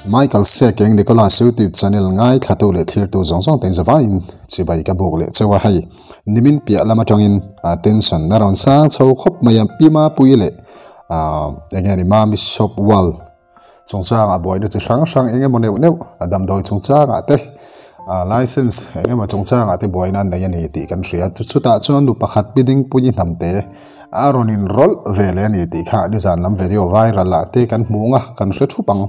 Michael Sekeng Nicholas YouTube channel ngaithla tu leh thlir tu zawng zawng te zawaiin chibai ka buk leh cheu a hei nimin piah lam atangin tension na rawn sang chho khawp mai a Pima pui leh eng nge ni Mami shop wall chungchang a buaina chi hrang hrang eng emaw neuh neuh a damdawi chungchang ah te license eng emaw chungchang ah te buaina an nei a ni tih kan hria chutah chuan nu pakhat pi dingpui hnam te a rawn in rawlh ve leh a ni tih kha nizan lam video viral ah te kan hmu ang a kan hre thup ang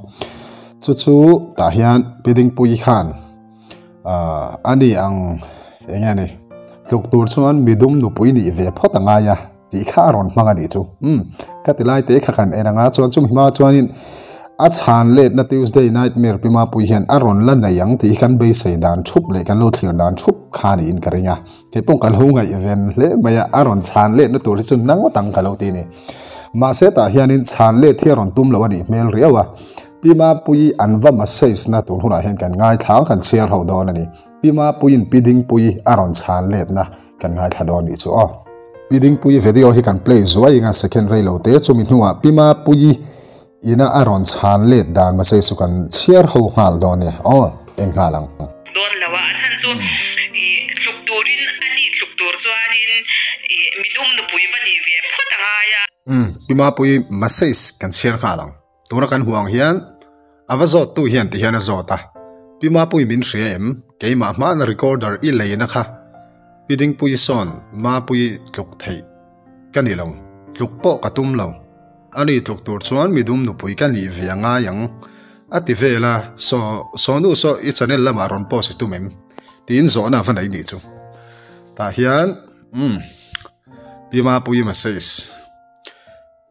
chu chu tah hian pi dingpui khan a ni ang eng nge ni tluk tur chuan midum nupui nih ve phawt a ngai a tih kha a rawn hmang a nih chu umm ka ti lai te kha kan en anga chuan chumi hma chuanin a chhan letna Tuesday Nightmare pi mapui hian a rawn la nei ang tih hi kan beisei dan thup leh kan lo thlir dan thup kha niin ka ring a kei pawh ka lo ngaihven hle mai a a rawn chhan letna tur hi chu na ngawt ang ka lo ti a ni mahse tah hianin chhan let hi a rawn tum lo a nih hmel riau a pi mapui an va message na tur hunah hian kan ngaithla ang kan chhiar ho dawn a ni pi mapuiin pi dingpui a rawn chhan letna Kan ngaithla dawn nih chu aw. Pi Dingpuii video hi kan play zuai eng a second rei lo te chumi hnuah Pi Mapuii ina a rawn chhan let dan mahse chu kan chhiar ho nghal dawn e aw eng nghal ang. Dawn lo a, a chhan chu ih tluk turin a ni tluk tur chuanin ih midum nupui va nih ve phawt a ngai a. Umm Pi Mapuii message kan chhiar nghal ang. Tuna kan huang hian a va zawt tu hian ti hian a zawt a, Pi Mapui min hria em? Keimah hmana recorder i leina kha Pi Dingpui sawn Mapui tluk theih ka ni lo, tluk pawh ka tum lo. Ani tluk tur chuan midum nupui ka nih ve a ngai ang a ti vel a, Saw, Sawnu saw i channel lamah rawn post i tum em? Tiin zawhna a va nei nih chu. Tah hian umm Pi Mapui message.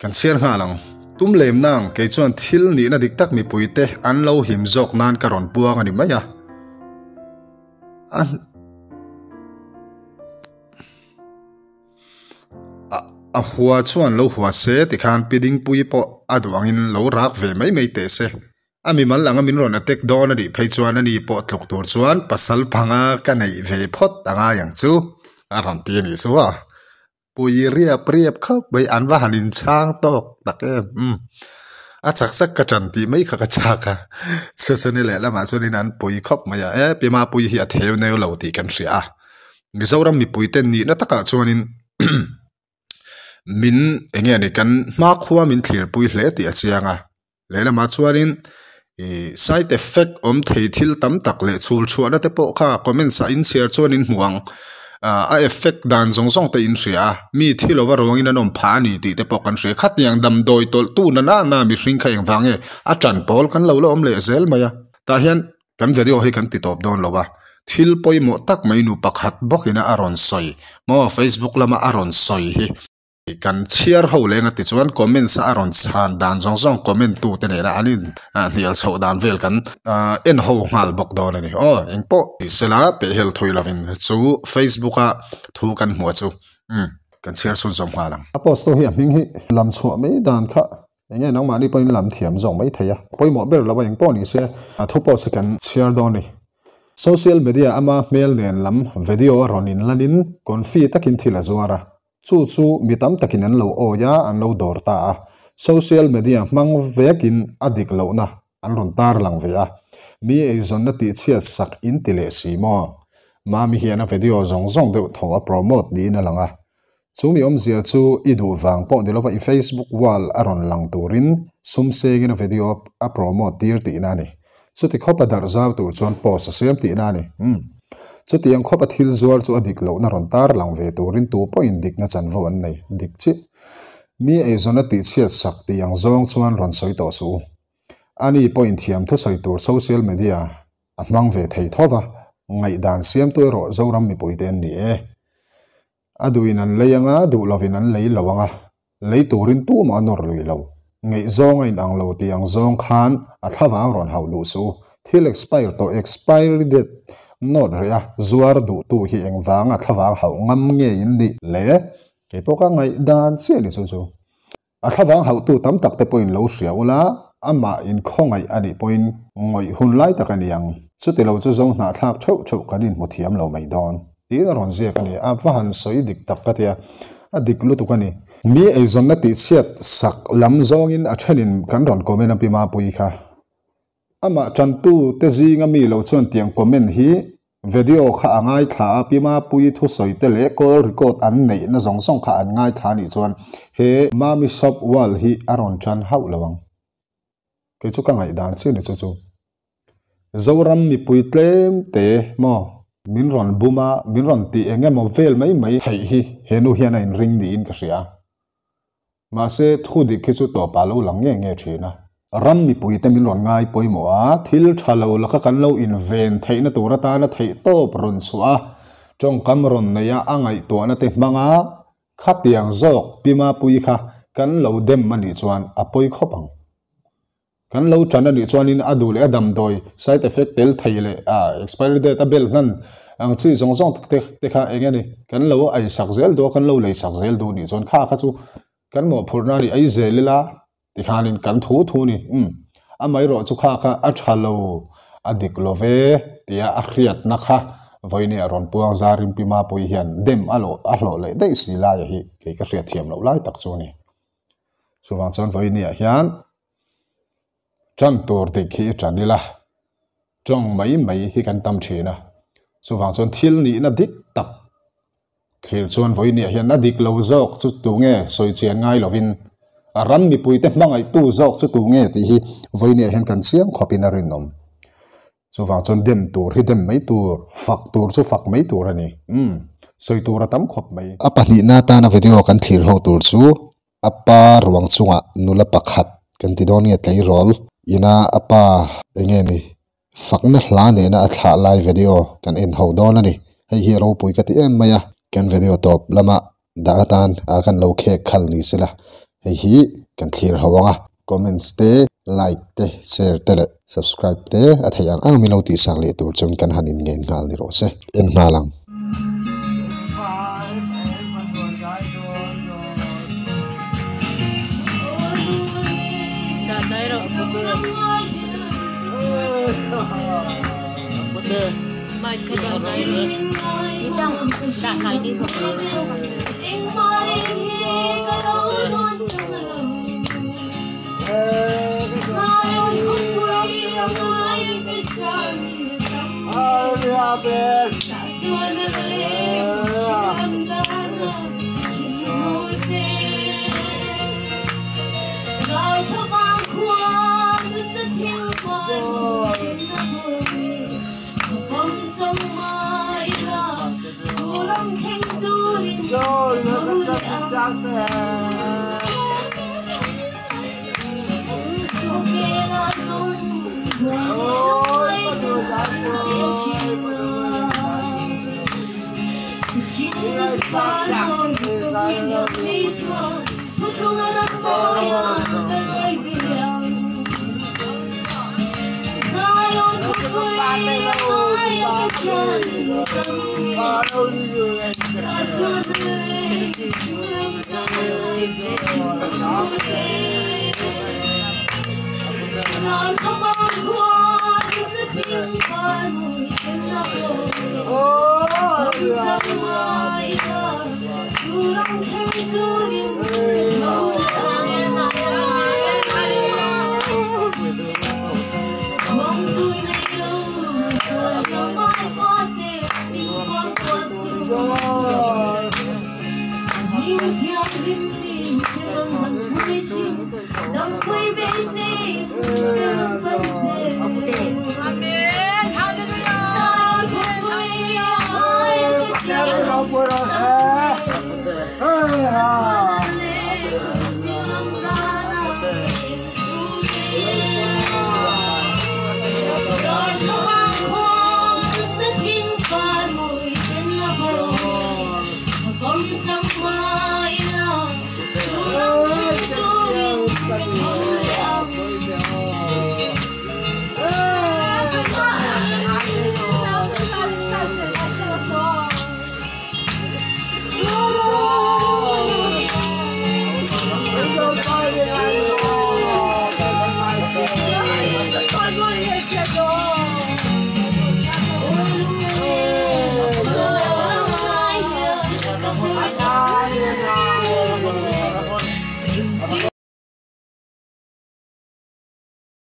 Kan chhiar nghal ang. Tum lem nang kei chuan thil nihna dik tak mipuite an lo him zawk nan ka rawn puang a ni mai a. A hua chuan lo hua se tikhan Pi Dingpui pawh a duh angin lo rak ve mai mai teh se. A mimal anga min rawn attack dawn a nih phei chuan ani pawh tluk tur chuan pasal panga ka neih ve phawt a ngai ang chu a rawn ti a nih chu a. Pui riap riap khawp mai an va han inchhang tawk tak em umm a chak chak ka tan tih mai kha ka chak a chu chu ni leh lamah chuanin an pui khawp mai a e pi mapui hi a theu neu lo tih kan hria a Mizoram mipui te nihna takah chuanin min eng nge ni kan hmakhua min thlirpui hle tih a chiang a. Lehlamah chuanin ih side effect awm thei thil tam tak leh chhul chhuahna te pawh kha comments ah in chhiar chuan in hmu ang ah a effect dan zawng zawng te in hria a mi thi lova ruangin an awm phah a ni tih te pawh kan hria khatiang damdawi tawlh tu na na na mihring kha engvang nge a tan pawl kan lo la awm leh zel mai a tah hian kan video hi kan ti tawp dawn lo a thil pawimawh tak mai nu pakhat bawkin a rawn sawi maw facebook lama a rawn sawi hi. Kan chhiar ho leng a ti chuan comments a rawn chhan dan zawng zawng comment tu te nena an in hnial chhoh dan vel kan en ho nghal bawk dawn a ni. Aw engpawh tih sela pehhel thui lovin chu Facebook a thu kan hmuh chu umm kan chhiar chhun zawm nghal ang. A post tu hi a hming hi lam chhuah mai dan kha eng nge nangmahni pawhin lam thiam zawk mai thei a, pawimawh ber lo a engpawh ni se a thu post hi kan chhiar dawn a ni. Social media ama hmel nen lam video a rawn inlanin confi takin thil a zuar a. Chu chu mi tam takin an lo awi a, an lo dawr ta a. Social media hmang vekin a dik lohna an rawn tar lang ve a. Mi eizawnna tihchhiat sak in ti leh si maw? Mami hian a video zawng zawng deuh thaw a promote niin a lang a. Chu mi awmzia chu i duh vang pawh ni lova i Facebook wall a rawn lang turin sum sengin a video a promote tir tihna a ni. Chuti khawp a darh zau tur chuan post a siam tihna a ni. Umm. Chutiang khawp a thil zuar chu a dik lohna rawn tar lang ve turin tu pawhin dikna chanvo an nei. Dik chiah. Mi eizawn a tihchhiat sak tih ang zawng chuan rawn sawi tawh suh u. Ani pawhin thiam thusawi tur social media a hmang ve thei tho va, ngaihdan siamtu erawh Zoram mipuite an ni e. A duhin an lei anga, duh lovin an lei lo anga, lei turin tumah a nawr lui lo. Ngaihzawng a inang lo tih ang zawng khan a thlavang rawn hauh duh suh u. Thil expire tawh expiry date note reh a zuar duhtu hi engvanga thlavang hauh ngam nge in nih le? Kei pawh ka ngaihdan chiah ni chu chu. A thlavang hauhtu tam tak te pawhin lo hria ula, amah inkhawngaih a nih pawhin ngawih hun lai tak a ni ang. Chuti lo chu zo hnahthlak theuh theuh kan inhmu thiam lo mai dawn. Tiin a rawn ziak a ni. A va han sawi dik tak ka ti a, a dik lutuk a ni. Mi eizawnna tihchhiat sak lam zawngin a thenin kan rawn comment a Pi Mapui kha. Amah tantu te zinga mi lo chuan tiang comment hi video kha a ngaithla a, Pi Mapuii thusawi te leh call record an neih na zawng zawng kha an ngaithla anih chuan he Mami Shop wall hi a rawn tan hauh lo ang. Kei chu ka ngaihdan chiah ni chu chu. Zoram mipui tlem te maw min rawn bum a, min rawn tih eng emaw vel mai mai theih hi he nu hian a inring niin ka hria. Mahse thu dik hi chu tawpah lo lang nge nge thin a. Ram mipuite min rawn ngai pawimawh a, thil tha lo laka kan lo inven theihna tur atana theih tawp rawn chhuah a, tawngkam rawn neih a, a ngaihtuahna te hmang a, khatiang zawk Pi Mapuii kha kan lo dem a nih chuan a pawi khawp ang. Kan lo tan a nih chuanin a duh leh a damdawi side effect tel thei leh a expiry date a bel hnan ang chi zawng zawng te te kha eng nge ni kan lo ei sak zel duh a kan lo lei sak zel duh nih chuan kha kha chu kan mawhphurhna a ni ei zel ila tikhanin kan thu thu a ni umm amaherawh chu kha kha a tha lo a dik lo ve tia a hriatna kha vawiin a rawn puang zarin Pi Mapuii hian dem a lawh a hlawh leh daih si laia hi kei ka hriatthiam loh lai tak chu a ni. Chuvang chuan vawiin ah hian Tan tur dik hi i tan ila, tawng mai mai hi kan tam thin a. Chuvang chuan thil nihna dik tak thlir chuan vawiin ah hian a dik lo zawk chu tu nge sawi chian ngai lovin a ram mipuite hmangaihtu zawk chu tu nge tih hi vawiin ah hian kan chiang khawpin a rinawm. Chuvang chuan dem tur hi dem mai tur, fak tur chu fak mai tur a ni. Umm, sawi tur a tam khawp mai. A pahnihna atana video kan thlir ho tur chu a pa ruang chungah nula pakhat kan ti dawn nge tleirawl ina a pa eng nge ni fakna hla nena a thlah lai video kan en ho dawn a ni. Hei hi a ropui ka ti em mai a, kan video tawp lama dah atan a kan lo khek khal ni sela hei hi kan thlir ho ang a, comments te like te share te leh subscribe te a theih ang ang min lo tihsak leh tur chuan kan han inngen nghal ni rawh se en nghal ang.